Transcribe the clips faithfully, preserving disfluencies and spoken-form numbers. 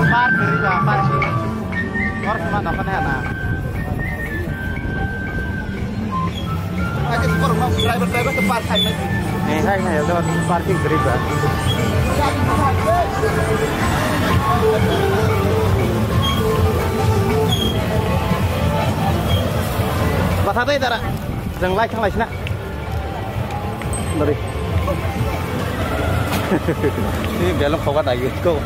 Park kwrwi ba, parking. Hor phano dokan ya na. Aje borok no driver, driver to park khai nai. Eh, khai nai, do parking kwrwi ba. Bwtha dai dara. Jeng lai thang lai sina. Dari. Ini belok kau kan ayu kau.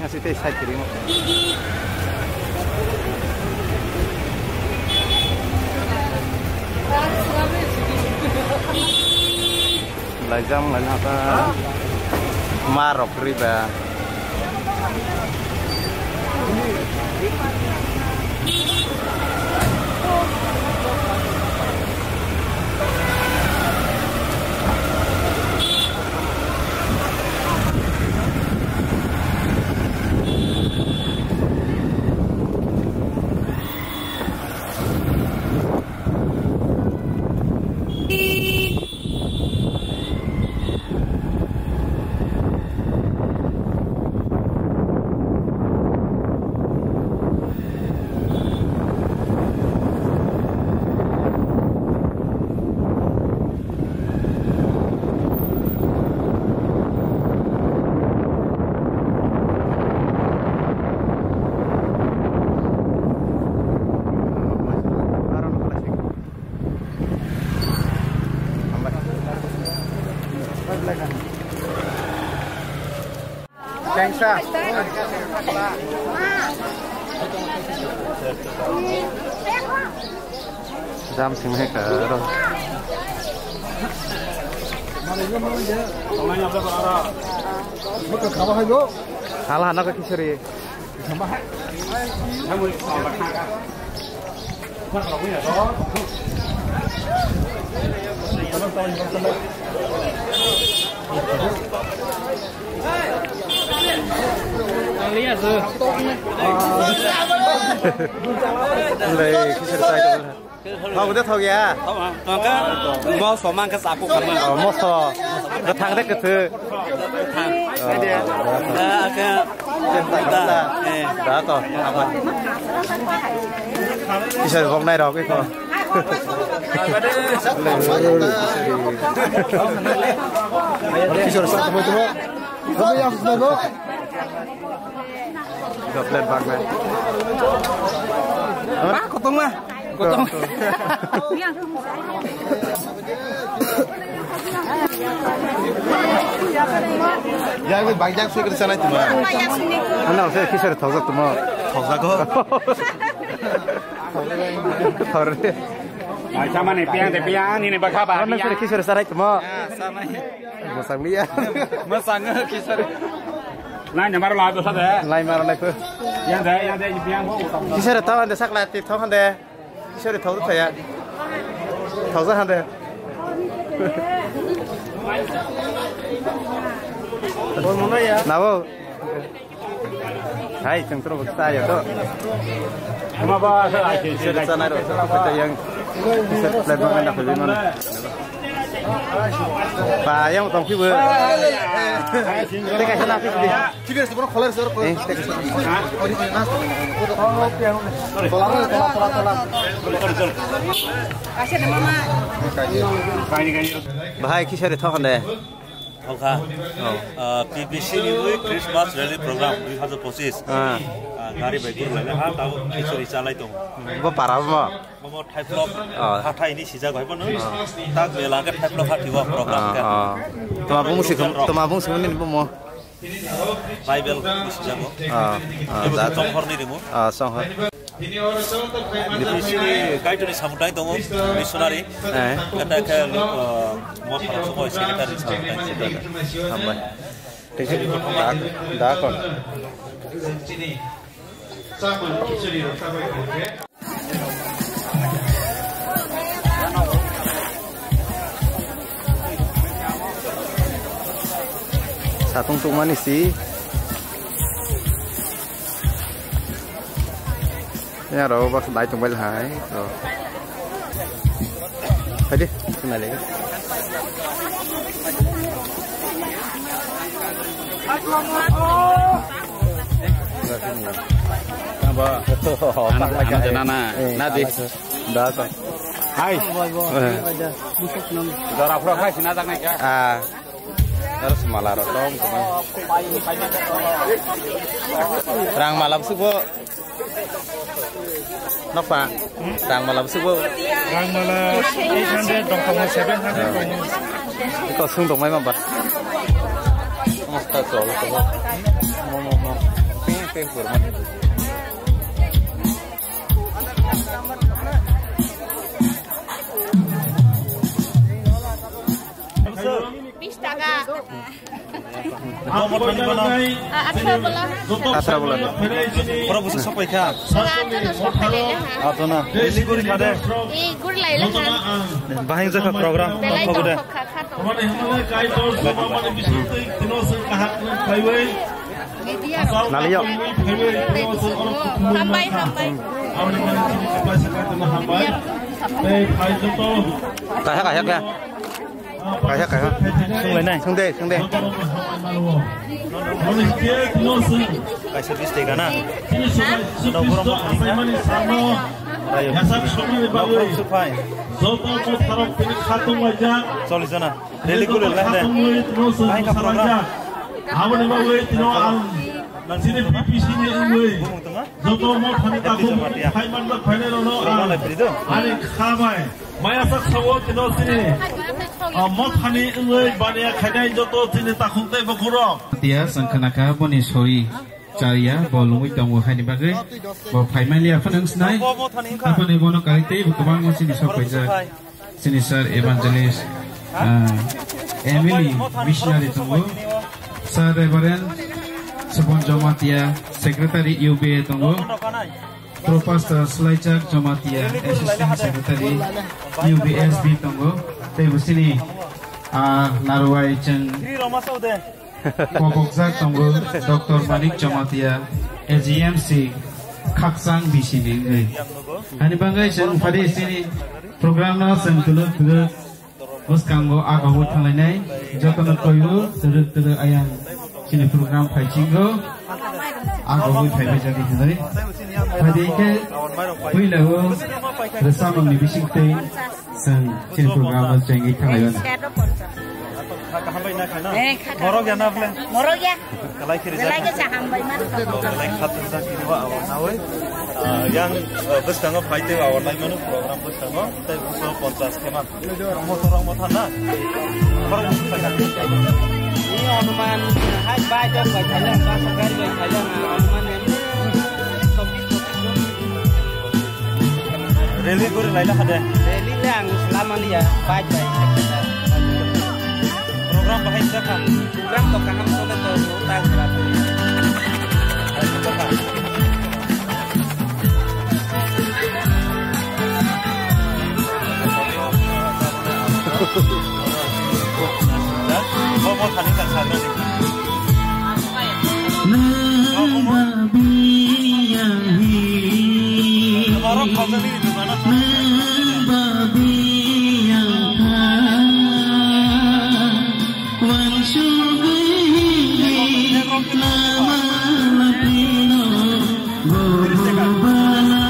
Ngasih teh saya kirim. Laijang laina ta ma rok riba. Thanks, sir. Jam sing hai ka ro. Hala hana ka kisori. Thok de thok ya. Thok, thok, thok. Moso mang khe chakuk kama. Oh, moso. Kwthang de kwthwi. Kwthang. Oh. Da, khe. Da, eh. Da to, apa? Kisa bok nai rok iko. Kisa sa to mo. Kami yang sudah, Bro. Dua plate bak nai. Ah, kotong mah. Kotong. Ya, ini bak jak sih kerja naik cuma. Anda usah kisar thok thok tumo. Thok thok. Thok. Ai, sama nih, piang deh, piang. Ini bakha ba. Anda usah kisar sarai tumo. Ya, sama nih. Masang liya. Masang kisar. Lai nyamar lai bwsa de. Lai mar lai pho. Yang de, yang de, yang pho. Kisar thaw ande sak lai ti thaw hande. Kisar thaw thaw ya. Thaw ja hande. Bol mono ya. Nabo. Hai, chwng tro bwsa ya to. Ama ba sa ai se se sa nai ro. Yang. Plate bang na khoi mano. Ba, yang tong phibo. Teka sana phibo. Chicken se bono kholer se ro. Eh, teka sana. Bahai kisari thok hande. Thokha. Oh. Ah, P B C ni ui Christmas Rally Program dui hazar pochis. Ah. Ah, gari bai guru lai ha tabo kisari chalai tong. Bo para mo. Omo Thaiphlok Oh. Hathai ni sijak bai bono. Oh. Tak mela ke Thaiphlok Hathai o program ke. Oh. Toma bung sikam, toma bung sikam ni bomo. Bible ni sijago. Oh. Oh, Ebo da. Chonghor ni rimo. Oh, chonghor. Bisi ni kaitor ni samung tang tongo, missionary. Eh. Kata ke, uh, mo para somo secretary samung tang. Hambai. Thank you. Da, da kon. Satung tungmani si. Ya, ro, bak dai tong bai hai. Ro. Hai de, sini lagi. Apa? Anak, anak nana, nadi. Dah, dah. Hai. Eh. Jora pura khai sini datang nih, ya. Ah. Terus malah rotong, teman. Rang malam subuh. Nokpa, rang mala bwswk bo? Rang mala eight hundred tong tongo, seven hundred tongo. Iko sung tong mai mamba. Masta chol ko. Mo, mo, mo. Peng, peng, kurma. Bis taka. Abo thani bono. Ah, atharo bola. Atharo bola. Oro busu sopai kha. Sura jono sopai le ha. Atona. Bisi guri kha de. E guri lai le ha. Bahing jakha program. Belai tong thok de. Tong thok kha kha tong. Mane hwnle kai tor so mane bising tei tino se kahak kai wai. Naliyo. Hambai, hambai. Aboni mane chini kapai se kai tong hambai. Tei phai joto. Kaisa, kaisa. Kaisa, kaisa. Sung lai nai. Sung de, sung de. Kaisa bis tega na. Sini sobai, sini bis to asai mani samo. Yasak somani bagwi. Joto ko tharok tini khatung laijak. Choli jana. Rally guri lai de. Khatung lai tino sung. Hai ka program. Aboni bagwi tino ang sini P P C ni wngwi. Joto mothani takhuk phai manjak phainai rokno ang ani kha bai maya sak sawo tino chini, ah, mothani wngwi baniya khainai joto chini takhuk tei bukhuk rok. Tia chwng khna kha boni soi chaya bo lungwi tongo haini bagwi bo phai manliya phano wng sinai. Aboni bono kai tei bo kwbangma chini sok paijak. Chini Sir Evangelist, ah, Emily Missionary tongo. Sir Reverend Subon Jamatia, Secretary U B A tongo. Pro Pastor Slaijak Jamatia, Assistant Secretary U B S B tongo. Tei bo chini, ah, narwai chwng Kobokjak tongo Doctor Manik Jamatia, A G M C Khakchang B C ni wngwi. Hani bangwi chwng phari chini program no chwng twlwk twlwk bwskango agogwi thanglainai, jotono koiwi twlwk twlwk ayang chini program phaisingo agogwi phaibai jadi hwnwi. Phadi khe puilao rwchapmungni bisingtwi Chwng chini program no chengwi thanglaio. Eh, kha, kha. Morok ya na ble? Morok ya. Kalai khiri. Kalai ke sa hambai mar. Kalai khat sa kiri wa awal nawi. Ah, yang, eh, bwskango phai tei awal nai manu program bwskango tei buso ponchas khe man. Motor rok mo thana. Morok sa ka. Ini anuman, hai bai jok bai thailang, bus gari bai thailang, anuman em. Rally guri laila hade. Rally le ang slamani ya, bike bai. Program bahai jakha. Program to kaham sobe to, no ta sla. Bo, bo thani ka sagra ni. Nang ba biyang hi. Nang ba biyang kha. Wansugwi hindi nama lapino. Bobo bala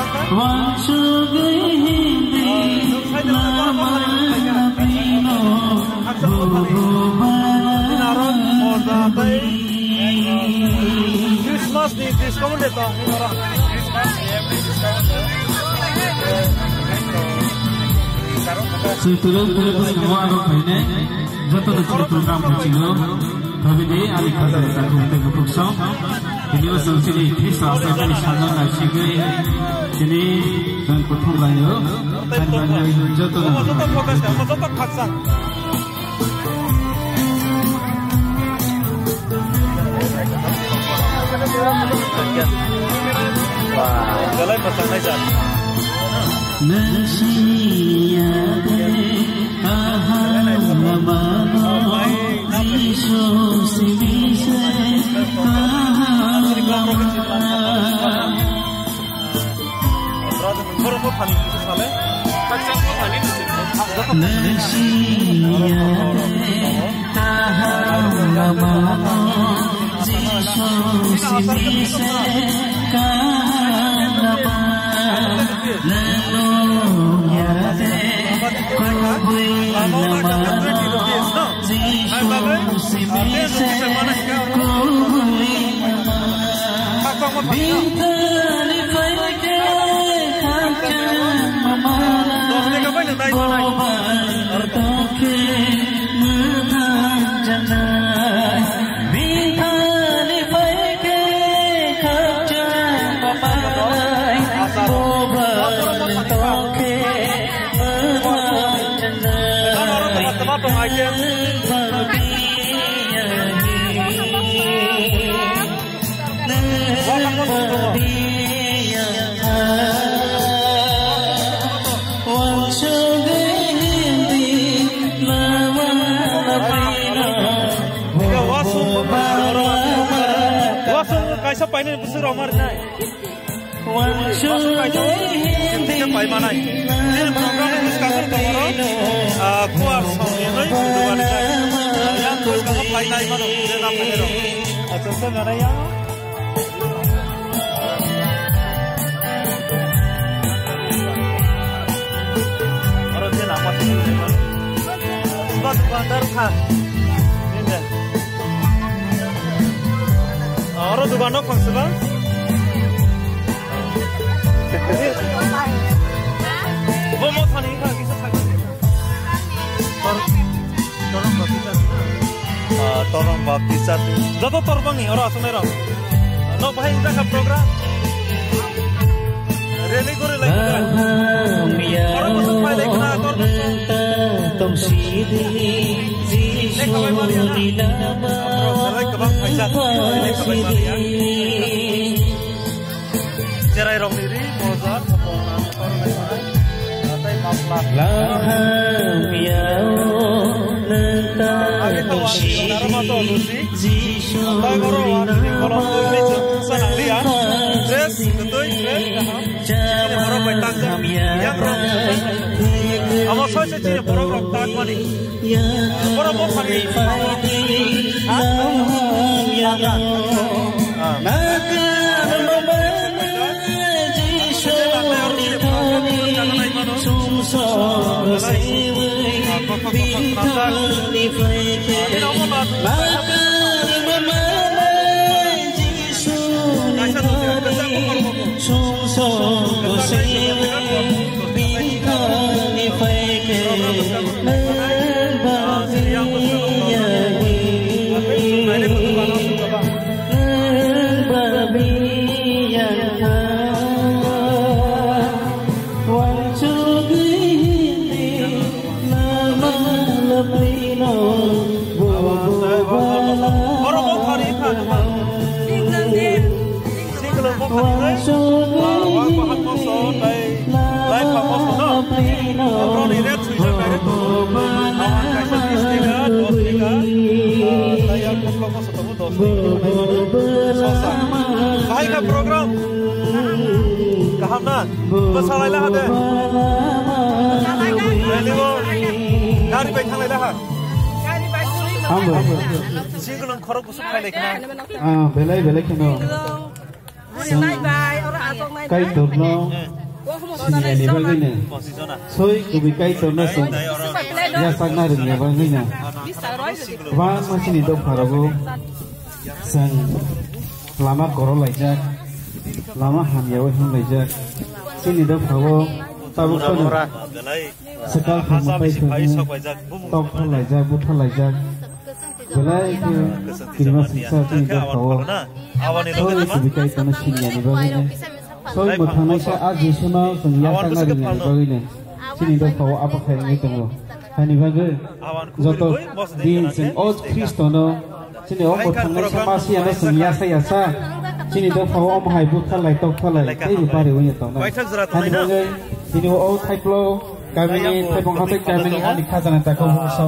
kaham. Wansugwi hindi nama lapino. Christmas ni discount de to. Sui turun turun sini mo aro phainai. Jotono chini program rwchingo, thabidi ani khajani takhuk tei bukhuk song. Tini bo chwng chini Khrista achaimani sajak naisigwi tini chwng kuthum laio. Tei tongkha. Jotono. Omo joto focus, omo joto khakchang. Belai mwchang nai jak. Nwng siniya de kaham lama no, Jisu simi se kaham lama. Nwng siniya de kaham lama no, Jisu simi se kaham lama. Nwng nung ya de kubui lama no, Jisu simi se kubui lama. Bithani pai khe khakchang mama, kobar tokhe mwthang janai. Bithani pai khe khakchang mama, kobar tokhe mwthang janai. Wasung kaisa painani bwswk rok mar nai. Wasung kaisa painani bwswk rok mar nai. Chini program ni bwskango tongo, ah, kuar song ni noi dugani nai. Yang bwskango painai mano, je na painai rok. Acha, se nana yang. Oro je lama sini. Seba dukandar kha. Ini. Oro dukan no khang seba. Bo mo thani kha kisa thani. Tor-, torong baptisa. Ah, torong baptisa. Joto torbangni oro asongnai rok. No bahai inda kha program. Rally gore lai. Oro bosong pai lai khna tor. Tong sidi, Jisu ni nama. Oro kwbang phaisa. Rally kwbang maliya. Cherai rok ni ri, moja, thapong, nang, tor, nai, nai, natai, mapla. Laham yao, neta, age thawa, kusi, darma to, lusi. Jisu, tai boro, wa, ni, kolom, tui, ni, chuk, sa, nang, liya. Dress, tui, dress, kaham. Chini borok bai tangjak, yang rok. Amo soi se chini borok rok tangmani. Borok bo phani. Ha? Ah. Sumsok seiwi bithani phaikhe nang babiya hi, nang babiya ha, wansugwi hindi nama labrino bobo bala. Single bo khatinai, ah, wak bahan moso, tai, tai pha moso no. Abroni rate swijak direct to. Awan kaisa bis taka, dos taka, ah, tai yang koplok moso tongo, dos taka, sosa. Bahai kha program. Kaham na? Bwsa lai laha de. Rally o gari bai thang lai laha. Hambo. Single khorok busuk khai lai khna. Ah, belai belai kheno. Kaitorno sini ani bagwino, soi kubui Kaitorno chwng yachakna rwngya bagwino, kwbangma chini dopharogo chwng lama korok laijak, lama hamyaui hwnlaijak. Chini dophao Tabuk phano swkang thangma pai thangma tok thalaijak, bu thalaijak. Belai khe kirima singsa chini dophao. Soi kubikai tono siniya ni bagwi no. Soi mwthangnaisa a Jisuno chwng yakarna ringya ni bagwi no. Chini dophao abo khai wngwi tongo. Hani bagwi joto din chwng o Khristono Chini o mwthangnaisa Masiano chwng yasa yasa. Chini dophao omo hai buthalai tokhalai teibo bari wngya tongnai. Ani bagwi chini o Thaiplo kamini, Thaibong hatai kamini ani khajana takhuk bongso.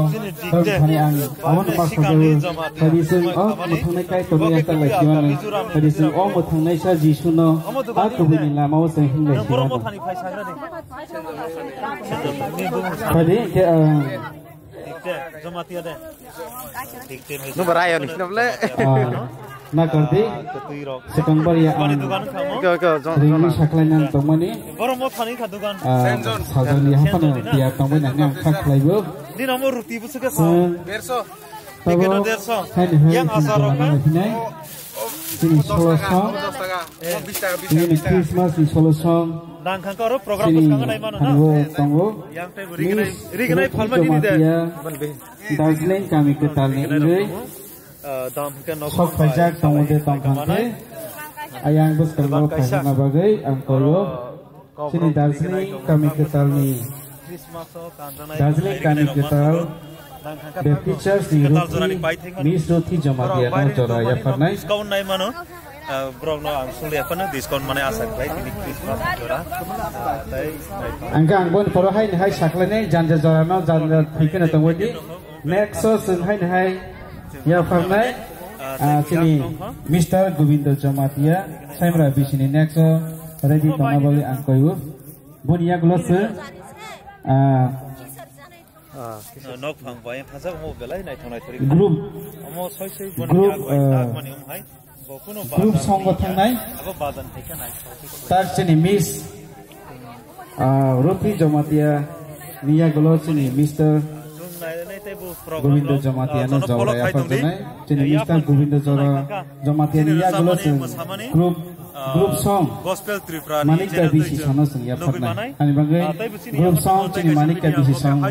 Tongthani ang abono ma sajago. Tadi chwng o mwthangnai Kaitorno yakarlai simano. Tadi chwng o mwthangnaisa Jisuno a kubuni lamao chwng hinglai simano. Tadi khe ang Nung ba rayo ni sino ble. Ah, na kardi. Sekang bar ya ang. Ko, ko, jong, ringni jong. Saklai nang tongmani. Borok mo thani kha dugan. Ah, sajani hapano tiya tongmani ang kha khlaibo. Ni namo ruti bu suka so. Derso. Tabo, derso. Hai ni hai. Yang asar rok na. Chini solo song. Chini Christmas ni solo song. Nang khang karo program chini bwskango nai mano na. Tongo. Yang tei rignai, rignai phalma nini de. Darjeeling kami kwtal ni wngwi sok phaijak tongo de tongkha khe. Ayang bwskango phaijak na bagwi ang koyo. Chini Darjeeling kami kwtal ni Darjeeling kami kwtal Baptist Church ni Ruthi, Miss Ruthi Jamatia no jora yapharnai. Borok no ang suli yapharnai discount mane asa khlai tini Christmas jora. Angka ang bon poro hai hai saklainai janja jora no janja thikena tongwadi. Next o chwng hai hai yapharnai, ah, chini Mister Gobindo Jamatia, Saimra bisini next o ready tongna bagwi ang koyo. Boni yagulo chwng, ah, Nok phang bai thajak omo belai naithok naithok. Group, omo soi soi boni group, yak bai ah, tak mani om hai. Group songo thangnai. Abo badan thai khe nai. Tak chini Miss, ah, Ruthi Jamatia ni yagulo chini Mister Gobindo Jamatia no jora yapharjaknai. Chini Mister Gobindo jora Jamatia ni yagulo chwng group, group song Manik Kabi si sano chwng yapharnai. Ani bagwi group song chini Manik Kabi si song.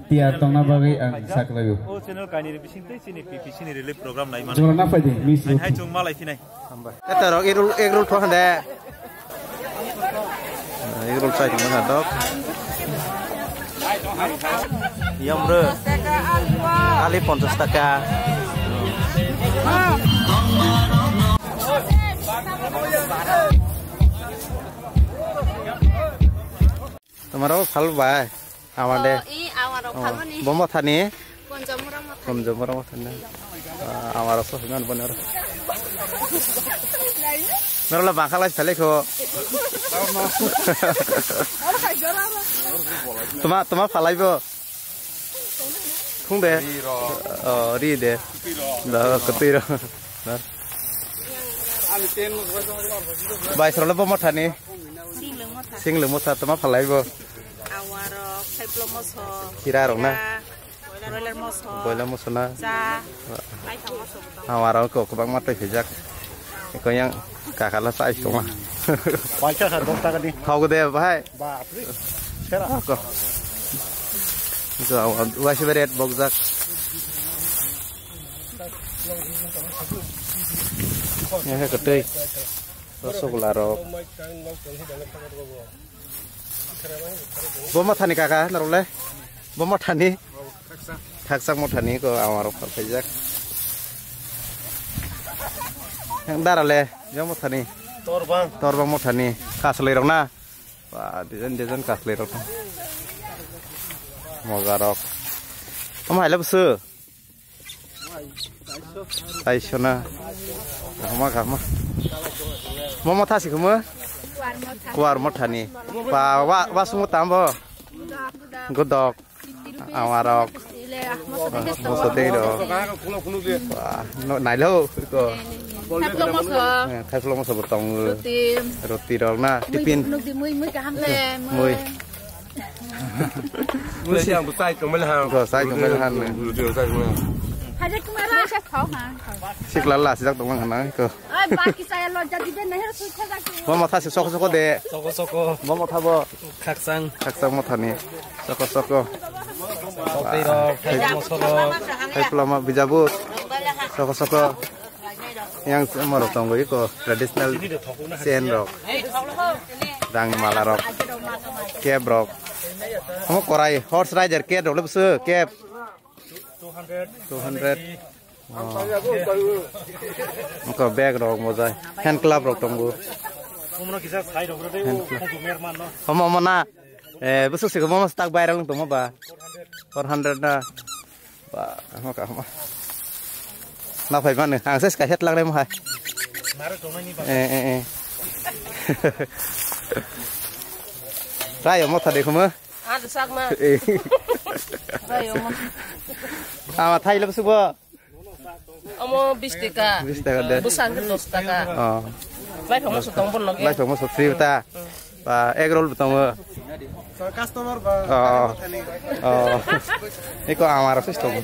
Tiyar tongna bagwi ang saklaio. O channel kainwi bising tei chini P P C ni relief program naimani. Jora na phaidi, Miss Ruthi. Hai chwng malai phinai. Hambai. Eta rok egg roll, egg roll thok hande. Egg roll chai tongma kha dok. Yamre. Ali ponchash taka. Tomaro phal bai. Amade. Oh, i, amaro phalmani. Bomo thani. Konjomura mo thani. Konjomura mo thani. Ah, amaro so himan bonero. Norola bangkhalai phalai kho. Toma, toma phalai bo. Thung de. Oh, ri de. Da, ketiro. Bai sorola bomo thani. Singlung motha. Singlung motha toma phalai bo. Awarok, khaiplo moso. Kira rok na? Kira, broiler moso. Broiler moso na? Cha. Maithang moso butong. Awarok ko kwbangma tei phijak. Ko yang kakala chai tongma. Paisa kha dok taka di. Thok de bhai. Bap re. Sera. Ko. Ko waisa beret bokjak. Ya, ya, ketui. Rosogula rok. Bo mothani kaka, norok le? Bo mothani? Khakchak mothani ko, amarok phaijak. Yang dara le, yang mothani? Torbang. Torbang mothani. Kasloi rok na? Ba, design, design kasloi rok. Moga rok. Omo hai le busu? Taisona. Kahma, kahma. Momo thasi khuma? Kuar mothani. Ba, wa, wa sumo tambo? Godok. Amarok. Moso tei rok. Wah, no, nailo ko. Thaplo moso. Eh, thaplo moso botong. Roti. Roti rok na. Mui tipin. Nuk di mui, mui kaham le, mui. Mui. Mui siang bo chai tongmani han. Ko, chai tongmani han. Roti rok chai tongmani han. Sikla la sijak tonglang hana ko. Bo motha se soko soko de. Soko soko. Bo motha bo. Khaksang. Khaksang motha ni. Soko soko. Kopi rok, thai moso rok. Hai pulama bijabut. Soko soko. Yang morok tongo iko traditional chain rok. Rang mala rok. Cap rok. Omo korai horse rider cap rok le busu cap. Two hundred. Oh. Engko bag rok mojai. Hand club rok tongo. Omo kisa sai rok rede. Hand club. Omo, omo na. Eh, busu siko omo stak viral tongma ba. Four hundred na. Ba, omo ka omo. Na phai mani. Ang ses ka het lang remo hai. Maro tongnai ni ba. Eh, eh, eh. Rai omo thade khuma. Ada sak ma. Eh. Rai omo. Ama thai lab subo. Omo bis taka. Bis taka de. Bwsang khe dos taka. Oh. Lai phang moso tong bon loge. Lai phang moso free ta. Hmm. Ba egg roll bo tongo. Customer ba. Oh. Oh. Iko amar office tongo.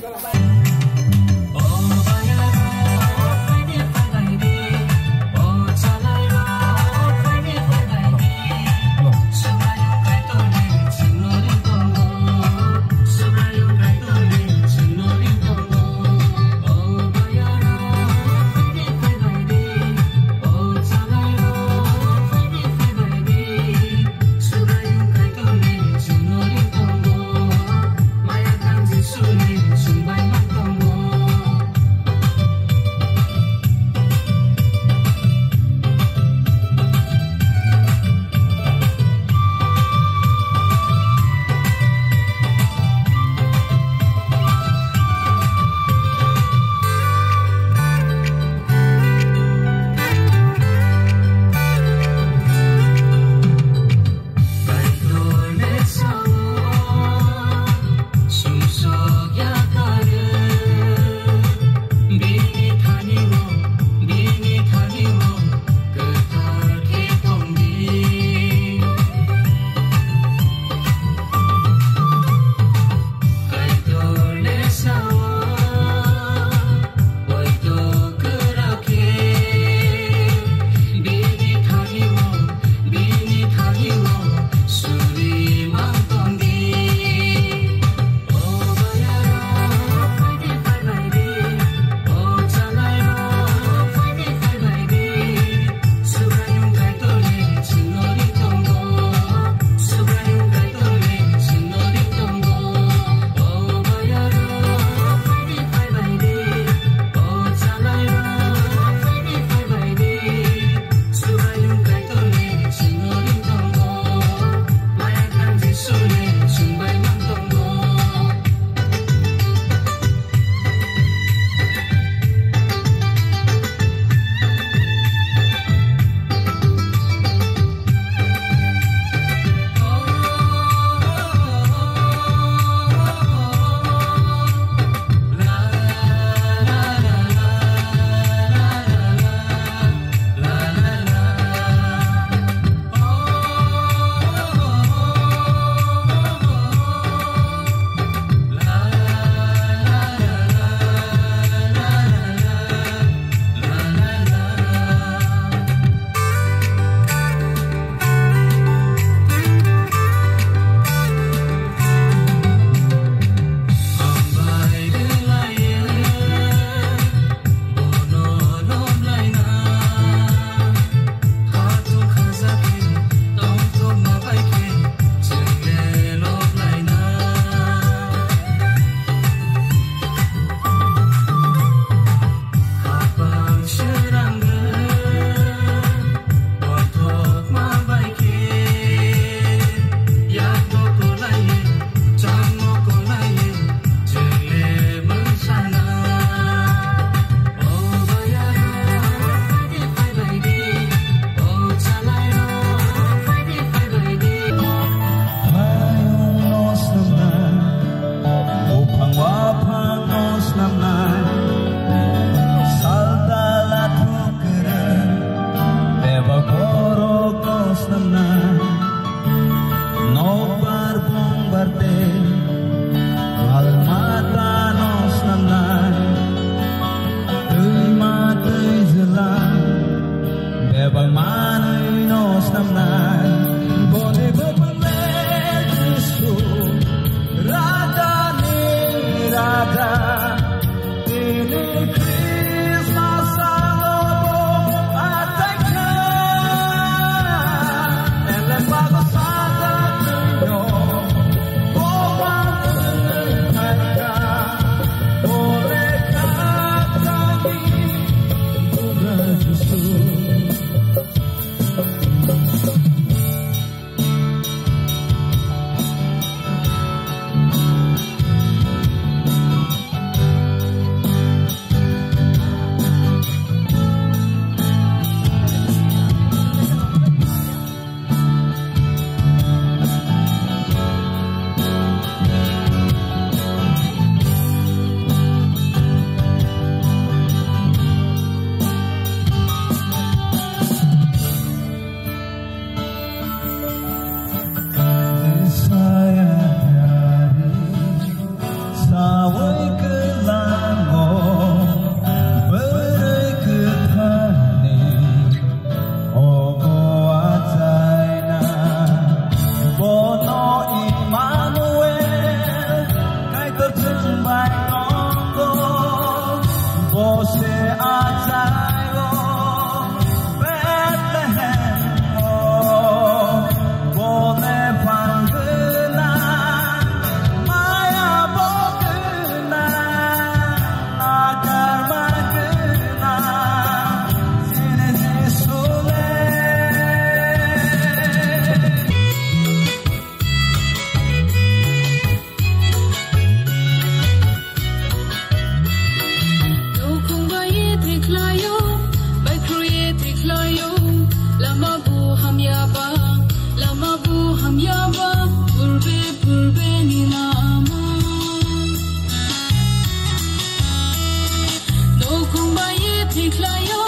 Khumbaye thwiklaio,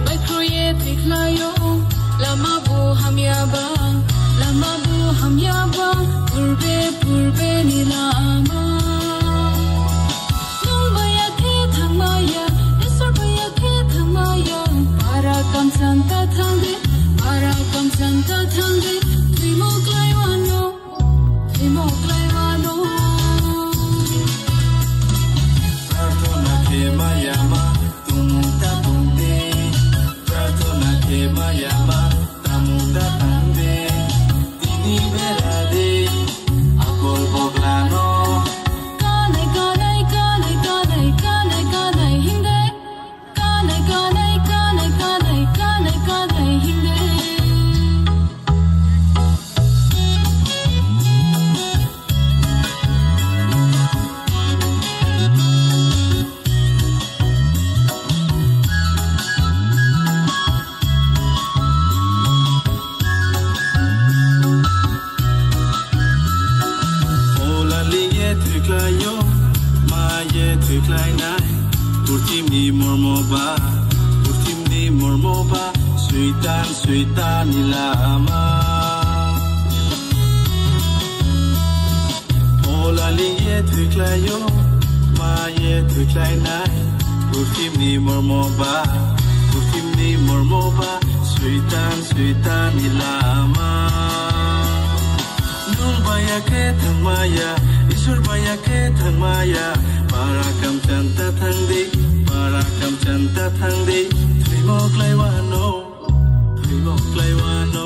baikroye thwiklaio, lama bo hamyaba, lama bo hamyaba, purbe purbe ni lama. Nung baya khe thangmaya, Isor baya khe thangmaya, para kamchang ta thangdi, para kamchang ta thangdi, thwimo klaiwano. Prarthona khe maya ma tongmung ta tongde. Prarthona khe maya ma tangmung ta tangde. Tini bera de akol boglano. Kanai, kanai, kanai, kanai, kanai, kanai, hingde. Kanai, kanai, kanai, kanai, kanai, kanai, hingde. Ola liye thwiklaio, maye thwiklainai. Purthimni mormo ba, purthimni mormo ba, suitan, suitan ni lama. Ola liye thwiklaio, maye thwiklainai. Purthimni mormo ba, purthimni mormo ba, suitan, suitan ni lama. Nung baya khe thangmaya, Isor baya khe thangmaya, para kamchang ta thangdi, para kamchang ta thangdi, thwimo klaiwano, thwimo klaiwano.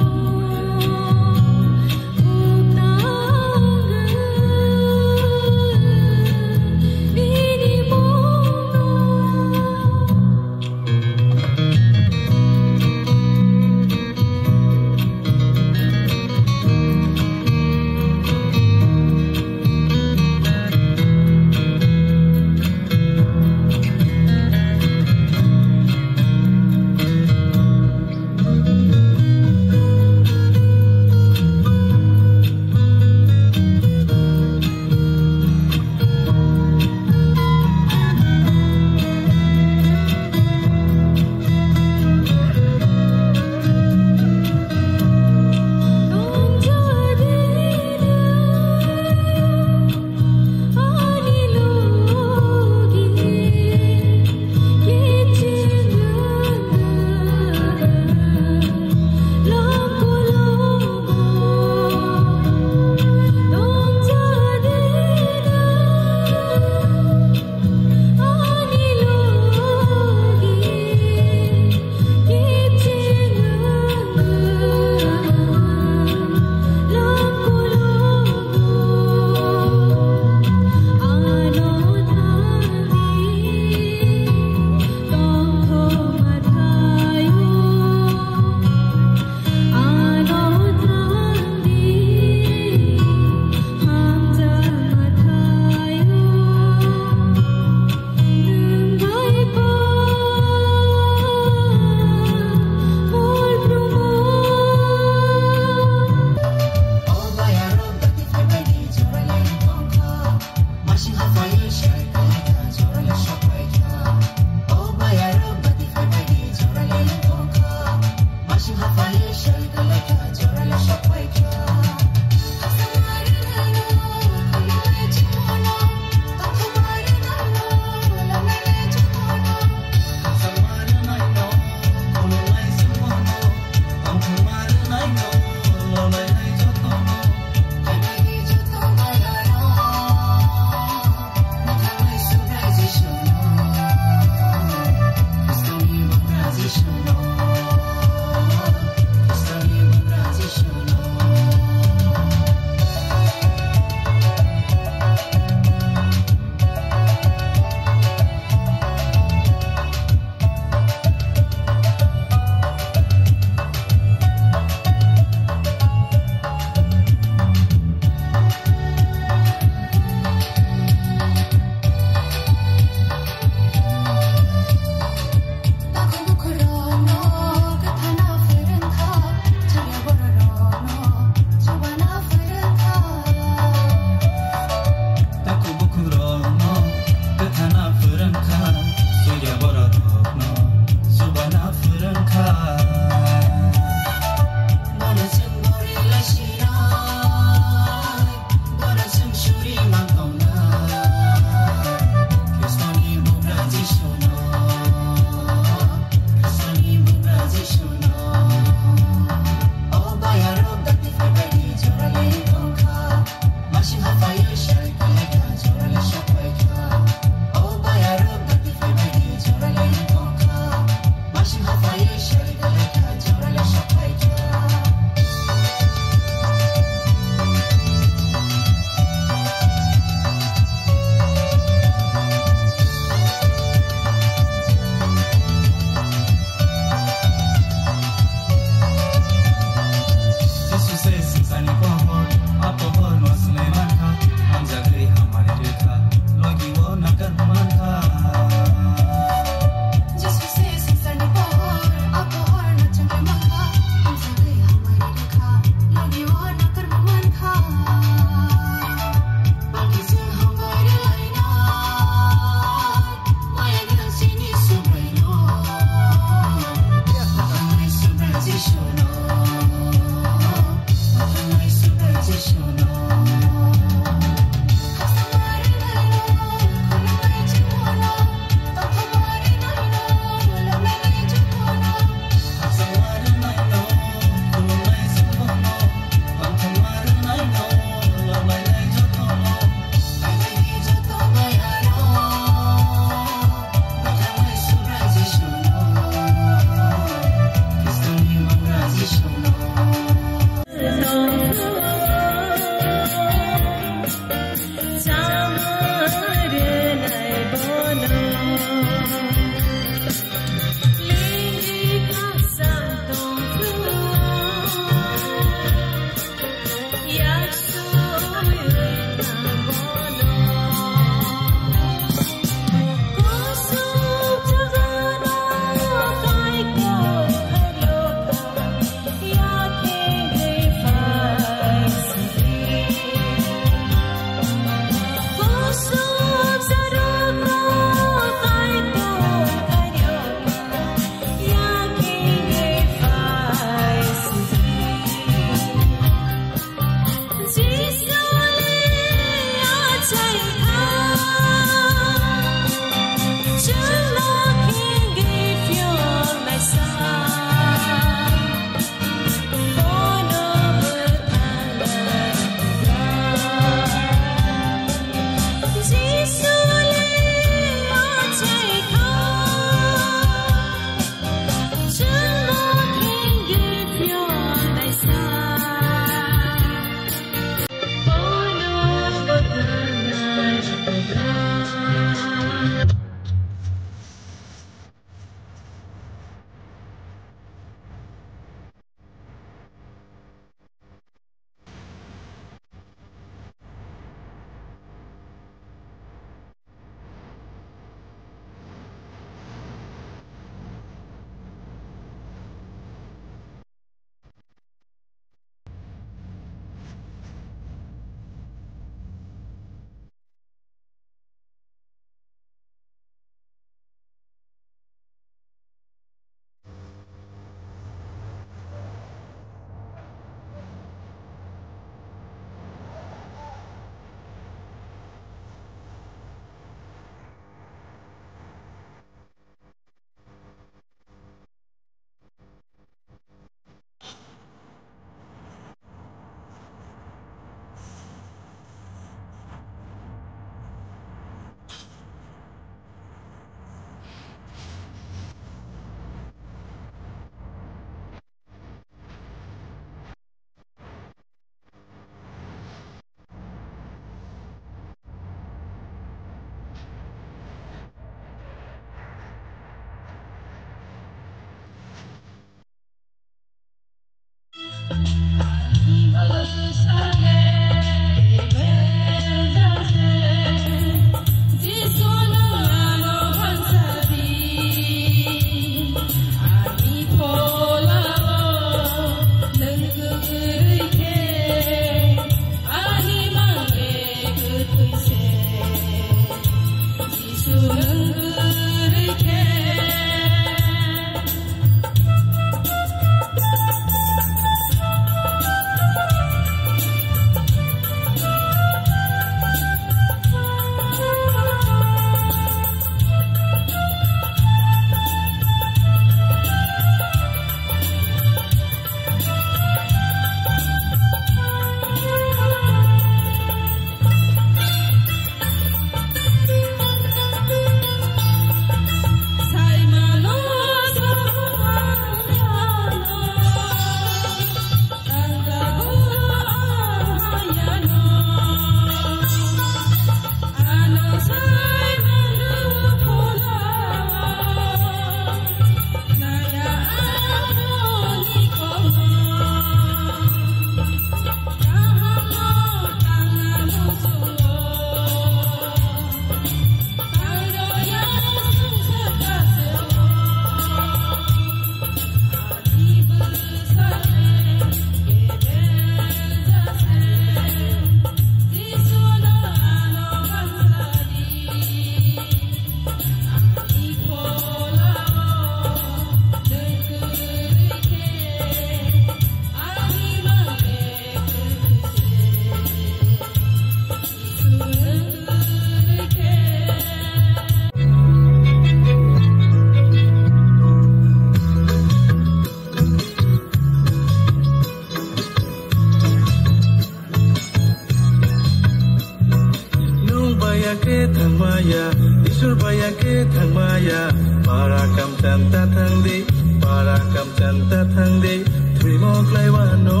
Nwng baya khe thangmaya, Isor baya khe thangmaya, para kamchan ta thangdi, para kamchan ta thangdi, thwimo klaiwano,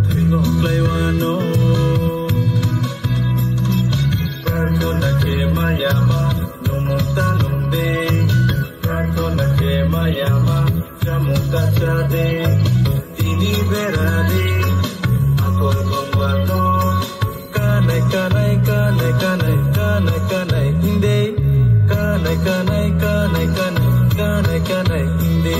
thwimo klaiwano. Prarthona khe maya ma, nwng ta nwng de, prarthona khe maya ma, chamung ta cha de, tini bera de, akol kongwano. Kanai, kanai, kanai, kanai, kanai, kanai, hinde. Kanai, kanai, kanai, kanai, kanai, kanai, hinde.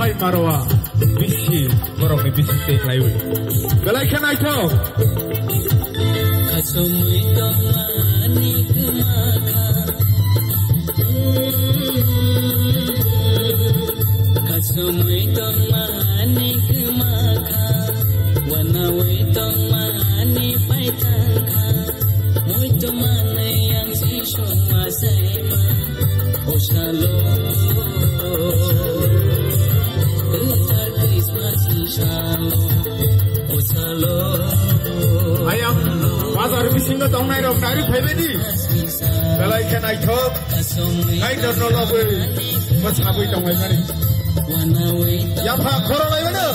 Marowa bisi borokni bising tei khlaiwi. Belai khe naithok. Kasumwi tongmani kwma kha. Kasumwi tongmani kwma kha. Wanawi tongmani paithang kha. Muitu manwi ang Jisu achaima. O salo. Ayang bazar bisingo tongnai rok nari phaibai di. Belai khe naithok. Naithok no lobwi bwsabwi tonglaimani. Yapha khorolaimano.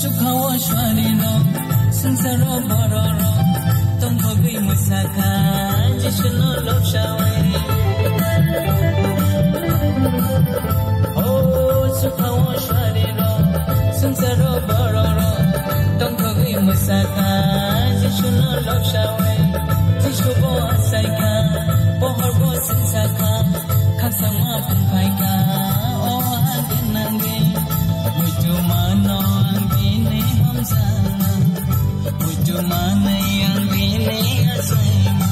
Sukhao swarino, swngcharo bororok, tongthogwi mwsakha, Jisuno lobsawi. O sukhao swarino, swngcharo bororok, tongthogwi mwsakha, Jisuno lobsawi. Jisubo achaikha, pohorbo swngchakha, khakchangma phungphaikha, o ang gwnangwi. Muitu mano ang bini hamjakma. Muitu manwi ang bini achaima.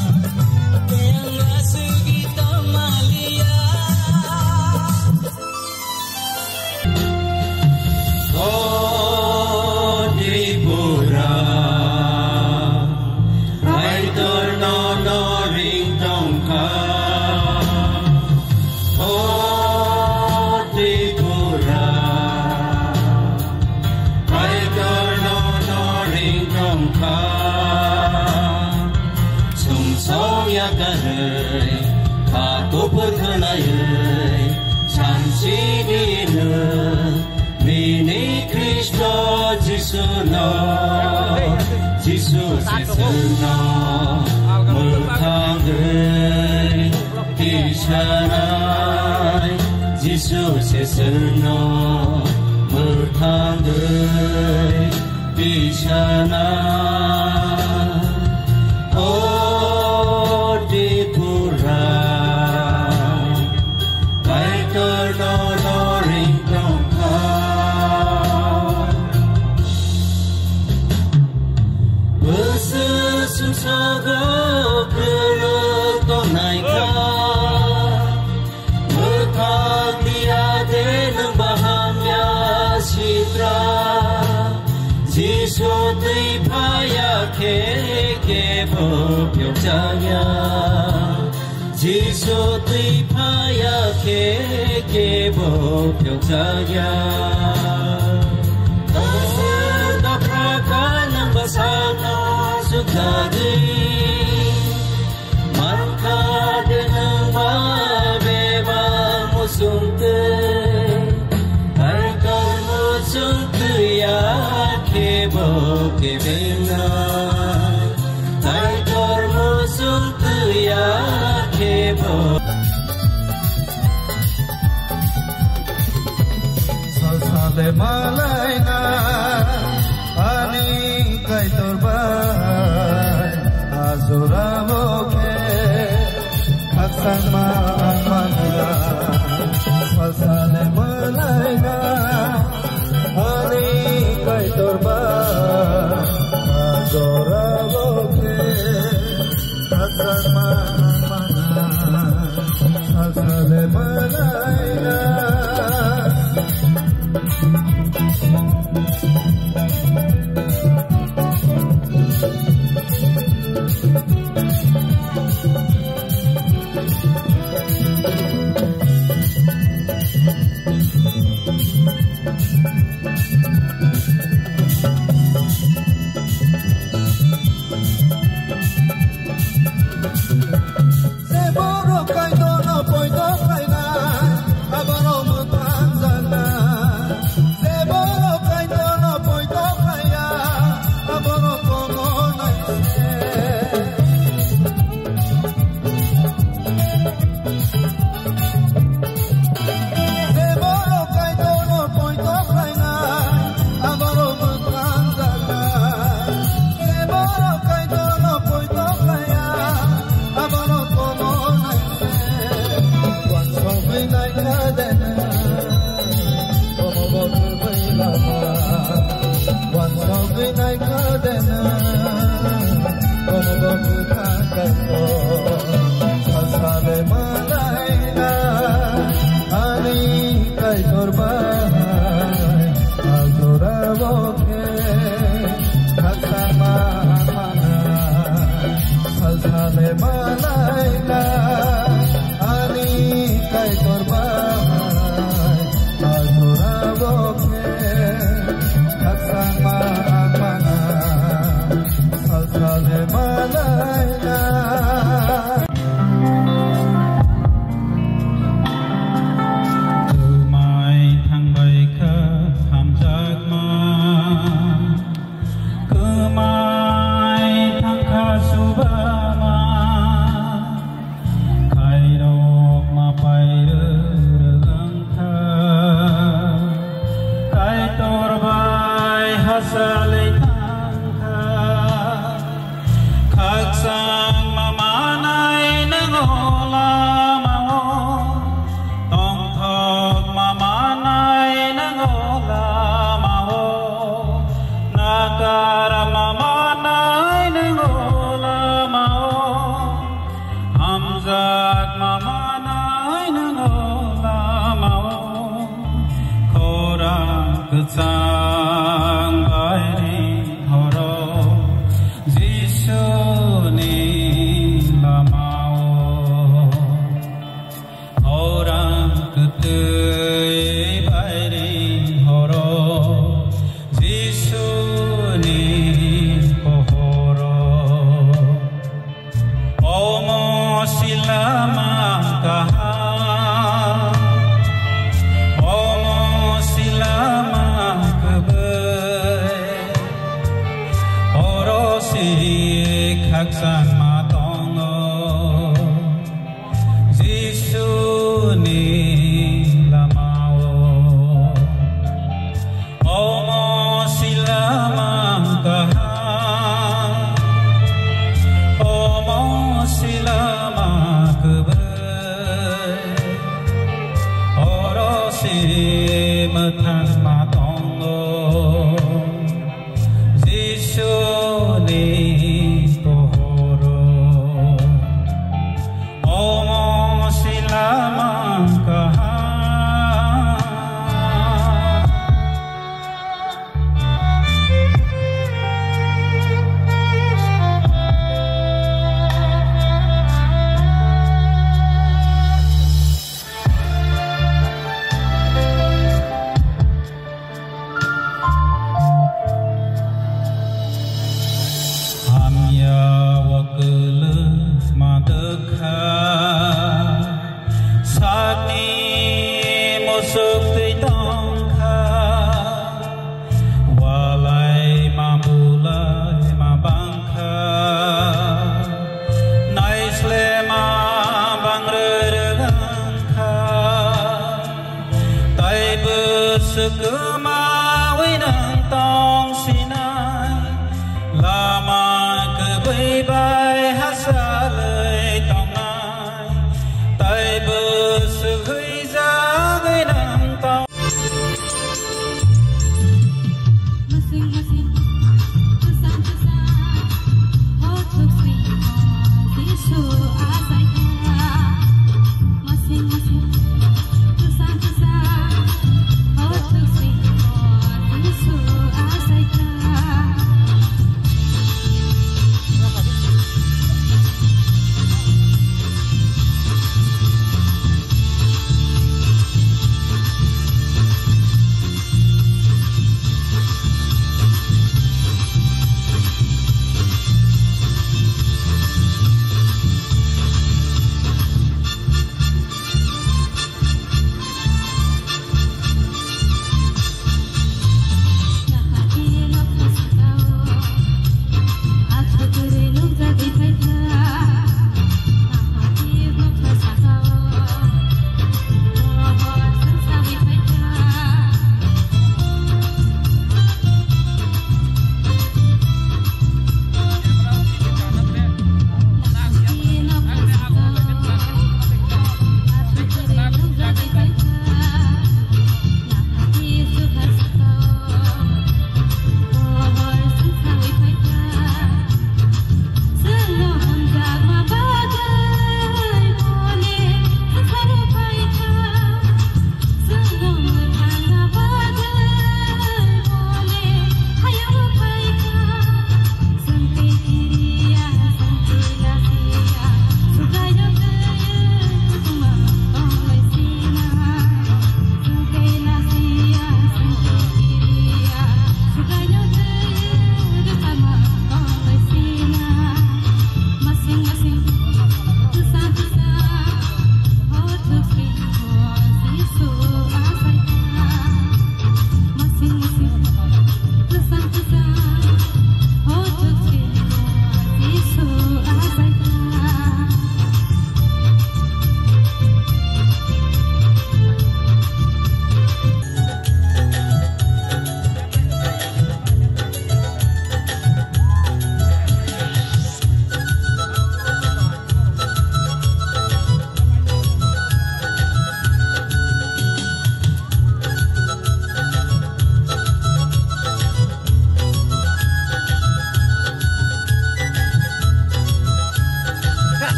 Tei ang aswkgi tongmaliya. O Tripura, Kaitorno no ring tongkha. O Tripura, Kaitorno no ring tongkha. Sumsok yakarwi, kha kuphur khwnaiwi, sansini nwng bini Khristo Jisuno, Jisu se chwngno mwthangwi tisanai, Jisu se chwngno mwthangwi tisanai. O Tripura, Kaitorno no ring tongkha. Bwswk sumsogo kwrwk tongnaikha. Mwthang liya de nwng bahamya sitra. Jisu twi phaya khe kebo phiyokjakya. Jisu twi phaya khe kebo phiyokjakya. Dopra kha nwng bwsakno sukjagwi. Mankha de nwng ba bebak muchung twi. Kaitor muchung twi ya khe bo kebengna. Kaitor muchung twi ya khe bo. Salsale malaina ani Kaitor bai ajorao khe khakchangma ang mangla. Salsale malaina ani Kaitor bai ajorao khe Naikha dena, kono bokha kaito, sasale malaina, ani kaitor bahai, ajora bokhe, khasama mana, sasale malaina, ani kaitor bahai, ajora bokhe, khasama mana, sasale malaina. Kwmai thangbai kha hamjakma, kwmai thangkha subama, khairok ma pairwrwng kha, Kaitor bai hachalwi thang kha. Khakchangma manai nwngo lamao, tongthokma manai nwngo lamao, nakarma manai nwngo lamao, hamjakma manai nwngo lamao, khorang kwchang bai ring horo. Jisuni lamao khorang kwtwi bai ring horo, Jisuni pohoro. Omo silama kaham, omo silama kwbwi, oro si khakchangma tongo, Jisuni lamao. Omo silama kaham, omo silama kwbwi, oro si mwthangma tongo, Jisuni